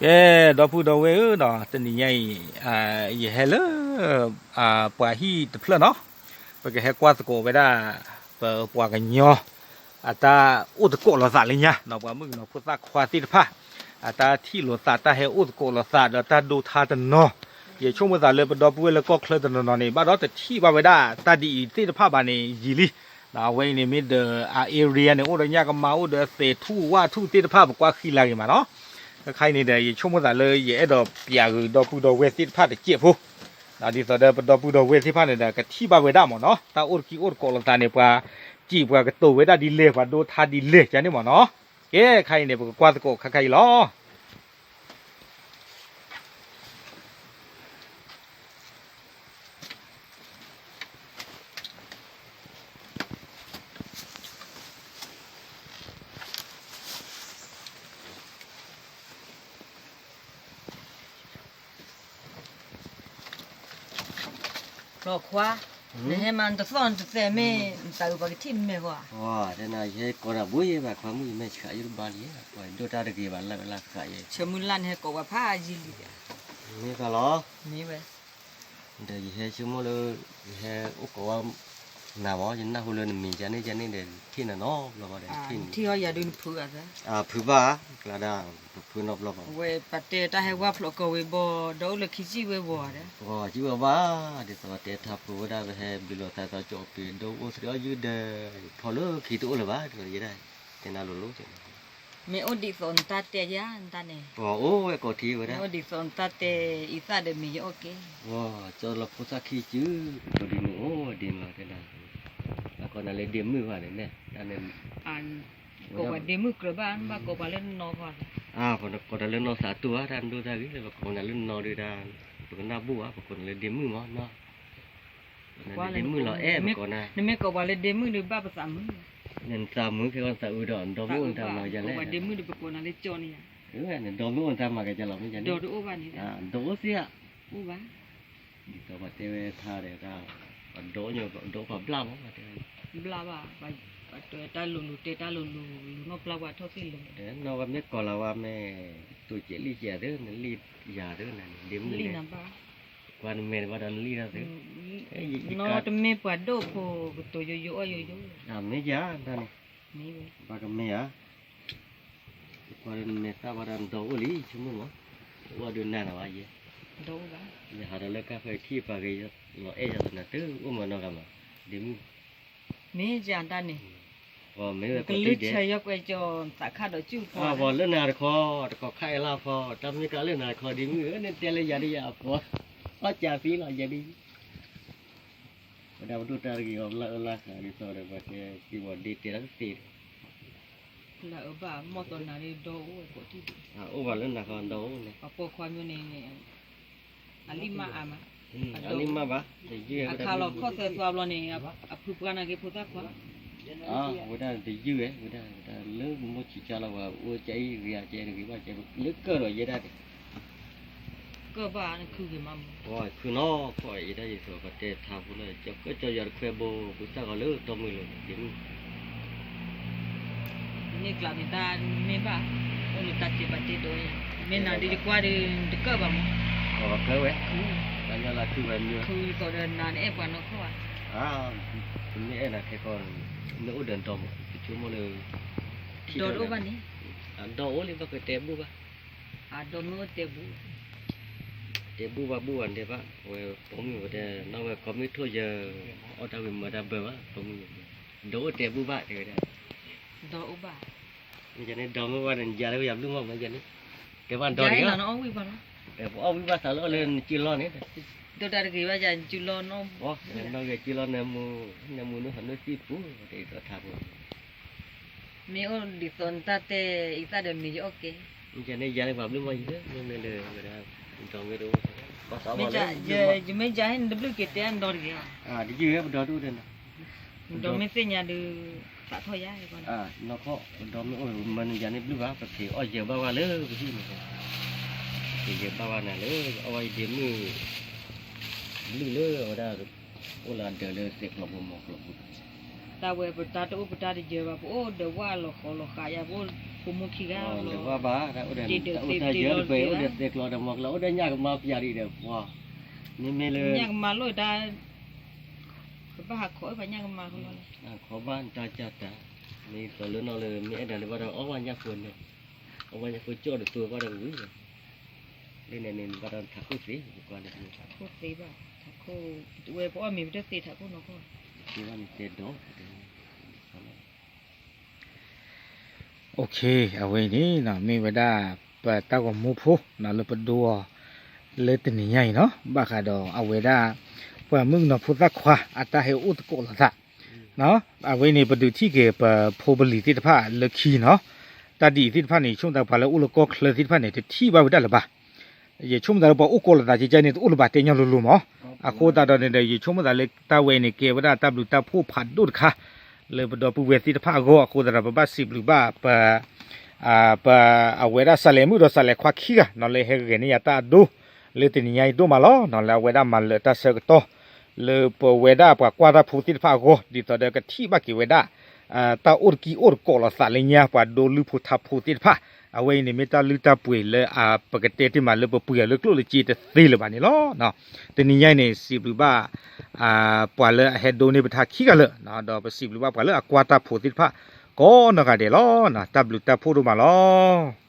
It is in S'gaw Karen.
အဲ ဒီပုၢ်ဒီဝဲၢ်ဧၢနီၤ, တနံၤညါအံၤ ယဟဲလၢ ပှၤဟံၣ်တဖျၢၣ်နီၤ, ပကဟဲကွၢ်သကိးဝဲဒၣ် ပပှၤကညီ အတၢ်အိၣ်သကိးလိာ်သးလၢညါနီၤ, ပှၤမုၣ်ကနီၤဖိသၣ်ခွါသ့ၣ်တဖၣ် အတၢ်ထံၣ်လိာ်သး တၢ်ဟဲအိၣ်သကိးလိာ်သးဒီးတၢ်ဒိထါတနီၤ, ယဆိကမိၣ်သးလၢပဒီပုၢ်ဝဲၢ်လၢကီၢ်ချၢတနီၤနီၤန့ၣ် ဘၣ်ဒီးတထံၣ်ဘၣ်ဝဲဒၣ်တၢ်ဒ်အံၤသ့ၣ်တဖၣ်ဘၣ်န့ၣ်ယံာ်လံ အဝဲအံၤန့ၣ်မ့ၢ်ဒီး အ area န့ၣ် အိၣ်ဒီးညၣ်ကမါ အိၣ်ဒီးသဲးထူၣ်ဝၣ်ထူၣ်သ့ၣ်တဖၣ် ပကွၢ်ဃံလၤဂ့ၤမးနီၤ, ခဲခါအံၤန့ၣ်ဒီး ယဆိကမိၣ်သးလၢယအဲၣ်ဒိးပျးဂ့ၤဒီပုၢ်ဒီဝဲၢ်သ့ၣ်တဖၣ်တစဲးဖိ, ဒ်သိးဒီးပဒီပုၢ်ဒီဝဲၢ်သ့ၣ်တဖၣ်န့ၣ်ဒီး ကထံၣ်ဘၣ်ဝဲဒၣ်မးနီၤ, တၢ်အိၣ်တကံၢ်အိၣ်တကိးလိာ်သးန့ၣ် ပှၤစံးပှၤကတိၤဝဲဒၣ်ဒ်လဲၣ် ပှၤဒိထါဒ်လဲၣ် ကန့ၣ်မးနီၤ, ကဲခါအံၤန့ၣ် ပကကွၢ်သကိးခါခါအံၤလီၤ. လီၤခွါ, နဟဲမၤနတသီၣ်နတသဲးမ့ၢ် နသးအုးပှၤကထံၣ်နမဲာ်ဂီၤဧါ, တဲနၤ ယဟဲကိးနၤဘိယဲဘၣ် ခွါမုၣ် ယမဲာ်ဆှးယတဘါလံ, ပှၤဒိၣ်တၢ်တဂ့ၤဘၣ် လၢ်လၢ်ဃးယဲ, ဆၢမုၢ်လၢ်နဟဲကိးပှၤဖးယံာ်လံ, မ့ၢ်ဘၣ်လီၤ, မ့ၢ်ဝဲ ဒီးယဟဲဆိကမိၣ်လၢ ယဟဲအိၣ်ကိးဝဲ နၤမး ယနၢ်ဟူလၢနမံၤယၤန့ၣ်ယၤန့ၣ်ဒီး ထံၣ်နၤနီတဘျီဘၣ်ဒီး ထံၣ်နၤ, ထံၣ်အီၤယၤဒုးနဖုးအသး, ဖုးဘၣ်, ကျါဒၣ် ပဖုးနီတဘျီဘၣ်, ဝဲပတဲတၢ်ဟဲဝါဖျိးကီၢ်ဝ့ၤဘီ ဒီးအိၣ်လၢခံစံၣ်ဝဲဝီၤဒီး, ကံၣ်ဝဲဘၣ်, ဒ်သိးတဲထါဖိဝဲဒၣ် ပဟဲဘျုးလိာ်သးသီကၠိပ့ၤ ဒိၣ်အိၣ်သ့ၣ်အီၣ်ယုၢ်ဒီး, ဖီလၢခံတအိၣ်လၢၤဘၣ် တဲနၤလိၤလိၤ မ့ၢ်အိၣ်ဒ်သိးနတၢ်တဲယၤ နတၢ်န့ၣ်, အိၣ်ဝဲကိးထံဝဲဒၣ်, မ့ၢ်အိၣ်ဒ်သိးနတၢ်တဲ အံသၣ်ဒီးမ့ၢ်ယအိၣ်က့ၤ, ကၠီလီၤဖိသၣ်ခံစု, ကဒ်န့ၣ်အိၣ်ဒ်န့ၣ်လီၤတဲဒၣ်, ဘၣ်ကိးနၤလၢဒ့မုၣ်ဘၣ်န့ၣ်, ကိးပှၤဒ့မုၣ်ကြၢးဘၣ် ဘၣ်ကိးပှၤလၢနီၢ်ဂီၢ်, ကိးနၤလၢနီၢ်သးတူၢ်ဧါ တၢ်ဒိၣ်တၢ်ဂ့ၤလၢပကိးနၤလၢနီၢ်ဒုးဒၣ်, ပကနၣ်ဘူၣ်ဧါ ပကိးနၤလၢဒ့မုၣ်မးနီၢ် ဒ့မုၣ်လီၤအဲၣ်ပကိးနၤ, နမ့ၢ်ကိးပှၤလၢဒ့မုၣ်ဒီးဘၣ်ပသးမုာ်, နသးမုာ်ခဲကီးနသးအုးဒီး နဒီမုၣ်အိၣ်နတၢ်မၤကလဲၣ်, ပှၤဒ့မုၣ်ဒီးပကိးနၤလၢကၠီန့ၣ်ယါ, နဒီမုၣ်အိၣ်နတၢ်မၤကလဲၣ်လီၤ, ဒီးတအိၣ်ဘၣ်န့ၣ်, ဒီးအိၣ်သ့ဧါ, အိၣ်ဘၣ်, ဒ်သိးပှၤတဲဝဲထါဒီး, ပှၤဒီးပှၤဘျၣ်မး, ဘျၣ်ဘၣ်, ပှၤတဲတၢ်လိၤလိၤ တဲတၢ်လိၤလိၤ နီၢ်ပျၢ်ပှၤထီၣ်သ့ၣ်လိၤ, နီၢ်ဝဲမ့ၢ်ကိးလီၤဝဲမ့ၢ်, တိစဲးလံစဲးသ့ နလံယၤသ့နၤန့ၣ် ဒ့မုၣ်န့ၣ်, ကွၢ်နမဲာ်တဘၣ်ဒီးနလံဒီးသ့, နီၢ်တမ့ၢ်ပှၤဒိၣ်ဖိ ကတိၤယိယိအီၣ်ယိယိ, မ့ၢ်ယၤတၢ်န့ၣ်, ဘၣ်ကမ့ၢ်ဧါ ကွၢ်ဒီးနမဲာ်သၣ်ဘၣ်ဒီးနဒီအိၣ်လံ ဆိကမိၣ်မး, အိၣ်ဒုးနၤနၤဘၣ်ယဲ, ယဟးဒီးလၢကၢ်ဃၢၤထံၣ်ပှၤဂ့ၤ, လီၤအဲၣ်ယၤသနၤတအိၣ်မးနီတဂၤမး, ဒ့မုၣ်, မ့ၢ်ယၤတၢ်န့ၣ်, မ့ၢ်ဝဲကလုၢ်ဆၢယီၤကွဲကၠီၤသးခါဒီးစုဖီ, ပှၤလၢနၤတခီ, တကိးခါအံၤလၢဖီ, တၢ်မ့ၢ်ကလၢနၤတခီ ဒ့မုၣ်ဧၢ နတဲလၢယၤဒ်ယၤအဖီ, အီၣ်ကးသံလီၤယၤဒ် ပဒၣ်ပဒိၣ်တၢ်တဂ့ၤအီၤ ပလၢအၢလၢဃာ်ဒ်သိးဒီး ပှၤတဲသံဝဲဒ့တဲတၢ်တသ့ဒီး, လၢအဘၣ်မီၢ်သီနၤဒ်ဒီအိၣ်ဝဲကိးထံၣ်, အိၣ်ဘၣ်လၢနၤဃီဒီအိၣ်န့ၣ်, ပှၤပိာ်ခွါမ့ၢ်န့ၣ်, အလံၣ်မၢ်အါမး, အလံၣ်မၢ်ဘၣ်, အခါလီၤခီၣ်သၢသွါဘျီန့ၣ်, အဖုပှၢ်နာ်က့ဖိသၣ်ခွါ ဝဲဒၣ်တယုၢ်ဝဲ ဝဲဒၣ်လၢမိၢ်ဆံးကါလီၤ ပှၤအိၣ်ကဲအံၤဂ့ၤကဲန့ၣ်ဂ့ၤဘၣ်ကဲ လၢကၢၢ်ဒီးယဲဒၣ်န့ၣ်, ကၢၢ်ဘၣ်နခုဂ့ၤမးမး, ခုနီၢ်ခီၣ်အံၤဒၣ်ယသိးပတဲထါဖိလၢ ကၠီကၢၢ်ကၠီယွၤတခွဲဘိ ပှၤစၢ်ဂီၤလၢတီမုၢ်လိၤန့ၣ် ဒ့မုၣ် န့ၣ်ကျးန့ၣ်တၢ်မ့ၢ်ဘၣ်, အိၣ်လၢတၢ်တ့ဘၣ်တ့ဒီး, မ့ၢ်နၤဒ်ယကွၢ်ဒီး တကၢၢ်ဘၣ်မး, ကၢၢ်ဝဲ, တၢ်ညီလၢခုဝဲမ့ၢ်, ခုဒ်သိးဒီးနၤနအဲၣ်ပှၤနီၢ်ခီၣ်ဘၣ်, ပမ့ၢ်အဲၣ်နၤခဲကီၢ်, မ့ၢ်အိၣ်ဒီးဒီမး ပဆိကမိၣ်လၢ, ဒီတအိၣ်ဘၣ်န့ၣ်, ဒီအိၣ်လံဘၣ်ကတဲဘူၣ်ဘၣ်, ဒီမ့ၢ်အိၣ်တဲဘူၣ် တဲဘူၣ်ဘၣ်ဘူၣ်ဘၣ်တဲဘၣ် ဝဲပိာ်မုၣ်ဝဲတဲ နီၢ်ဝဲခီမ့ၢ်ထိၣ်ယၢ, အီၣ်တၢ်ဝံၤမၤတၢ်ဘၢဘၣ် ပိာ်မုၣ်, ဒီးအိၣ်တဲဘူၣ်ဘၣ်တဲဝဲဒၣ်, ဒီအိၣ်ဘၣ်, မ့ၢ်န့ၣ်ဒီမ့ၢ်ဘၣ်န့ၣ် ယၤလၢယၤဘျုးမးမ့ၢ်ယၤန့ၣ်, တဲဘၣ်ဒီန့ၣ်, ပအီၣ်ဝံၣ်ဘၣ်သးလၢအီၣ်လၢနစုလီၢ်န့ၣ်, ဒီတၢ်တဂ့ၤဘၣ်ယၤနစုလီၢ်နီၢ်, နီၢ်ဂ့ၤစုလီၢ်နမူ, နမူနဟီၣ်နစံၣ်ပူၤ တဲဒီးထါဖိ မ့ၢ်အိၣ်ဒ်သိးနတၢ်တဲအံသၣ်ဒီးမ့ၢ်ယအိၣ်ကဲ, ယန့ၣ်ယၤန့ၣ်ပှၤဘျုးမးယၤ, မ့မ့ၢ်လၢဝဲဒၣ်, ဒီမ့ၢ်တအိၣ်, ယမ့ၢ်ယၤဟဲနတဘျုးက့ၤတဲအဒီတဂ့ၤ, ဒီမ့ၢ်သ့ၣ်ညါဒီး, သးထီၣ်ယၤ, နီၢ်ခီၣ်ဒီမ့ၢ်အိၣ်မၢနယၤန့ၣ်ဘျုးဘၣ် ပက့ၤအီၣ်ယၢၤဘၣ်ဝဲလၢပဟံၣ်န့ၣ်, က့ၤယၢၤဘၣ်ဝဲနၤလၢ အီၣ်ဝဲယဒ့မုၣ် ဘျုးလၢအဝဲဒၣ်, အိၣ်လၢအဒၢးလၢသဲးကျိးပူၤမီၤကျိးပူၤ, တၢ်ဝဲပတၢ်တအိၣ်ပတၢ်တယၢၤဘၣ် ပအိၣ်ဒီးဝၣ်လီၤဃီလီၤဃာ်ယၤ ပအိၣ် အိၣ်မူခံဂၤလီၤ, တဘၣ်ဘၣ်, တၢ်အိၣ်တၢ်ယၢတပှဲၤ အိၣ်ဒီးသဲကျီဒီးမီကျီ အိၣ်ဒီးညၣ်ကမါပယၤဒ်ဒီးပှၤ, မ့မ့ၢ်လၢ ညၣ်ကမါလိၣ်တၢ်, ကဘၣ်ဟးခိးဘၣ်ညၣ်ကမါ, ခိးဘၣ်နတၢ်ကၢ်တၢ်, မ့ၢ်သိးလၢနီၢ်လၢမ့ၢ်အဲၣ်ဒိးလၢဘၣ်ဒီးအီၣ်ဘၣ်ညၣ်ဖိန့ၣ်, အီၣ်ဘၣ်ညၣ်ဖိကၠီၣ်ဒီးသိဘၣ်ဒီးကဝံၤ, လၢန့ၣ်န့ၣ်ဘၣ်ဒီးထးခိၣ်သ့, ပကွၢ်လၢထးခိၣ်သ့ဘၣ်, ထးခိၣ်, ဝဲပအီၣ်မ့ၤပတသ့ထးခိၣ်နီၢ်ကီၢ်, သ့ဘၣ်န့ၣ်တဲဒီး အဝဲန့ၣ် မ့ၢ်ဝဲဒၣ် ပတၢ်ဂီၤမူဖိလၢပဒိအီၤ လၢတနံၤညါအံၤနီၤ ဘၣ်ဃးဒီးအဝဲဒၣ် ပှၤမုၣ်ကနီၤဖိသၣ်ခွါ အတၢ်ဟဲအိၣ်သကိးလိာ်သး, အဝဲန့ၣ် ပဒုးထံၣ်က့ၤပဖိပလံၤသ့ၣ်တဖၣ်လၢခံနီၤ, တၢ်ဒ်အံၤသ့ၣ်တဖၣ်န့ၣ် ယဆိကမိၣ်သးပှၤလၢအိၣ်လၢကီၢ်ချၢသ့ၣ်တဖၣ်န့ၣ် တထံၣ်ဘၣ်ဝဲဒၣ်လၢၤဘၣ် ယဆိကမိၣ်သးလၢပှၤအိၣ်ကိးလိာ်သးကကဲန့ၣ် တအိၣ်လၢၤဘၣ် တဲညီလိၤလိၤမး, အဃိသတးဒီးန့ၣ်ဒီး ယဆိကမိၣ်သးလၢတၢ်ဝဲန့ၣ် ကဲဝဲဒၣ်တၢ်ဘျုးတၢ်ဖှိၣ်ဖးဒိၣ်တခါ လၢပဒီပုၢ်ဝဲၢ်သ့ၣ်တဖၣ်အဂီၢ် အဃိသတးဒီး ပဘၣ်စံးဘျုးဘၣ် ပ ပ အဝဲဒၣ်စးလဲၤမုၣ်ဒီးစးလဲၤခွါခံဂၤနီၤ လၢဟဲဂဲၤန့ၢ်ယၤတၢ်အဒိ လၢတနံၤညါအံၤဒိၣ်မးလီၤနီၤ လၢအဝဲဒၣ်မၤလၢာ်တၢ်ဆၢကတီၢ် လၢပဝဲဒၣ်ပှၤကွၢ်တၢ်ဖိသ့ၣ်တဖၣ်အဂီၢ် ဒ်သိးဒီးကထံၣ်ဘၣ်က့ၤဝဲဒၣ် တၢ်အိၣ်တကံအိၣ်တကိးလိာ်သးလၢညါ ပှၤဒိလုၢ်ဖိထါဖိသ့ၣ်တဖၣ်, အဝဲအံၤန့ၣ်မ့ၢ်တၢ်လုၢ်တၢ်ပှ့ၤလၢအပကတဲတ့ၢ်မး လၢပပှ့ၤအီၤလၢကျိၣ်လၢစ့တသ့လၢၤဘၣ်န့ၣ်လီၤ. တနံၤညါအံၤန့ၣ် စံးဘျုးဘၣ် ပှၤလၢအဟဲဒိန့ၢ်ပထါခံဂၤလၢာ်, ဒီးပစံးဘျုးဘၣ်ပှၤလၢအကွၢ်တၢ်ဖိသ့ၣ်တဖၣ် ကိးနီၢ်ဂၤဒဲးလီၤ. တၢ်ဘျုးတၢ်ဖှိၣ်ဒိၣ်မးလီၤ.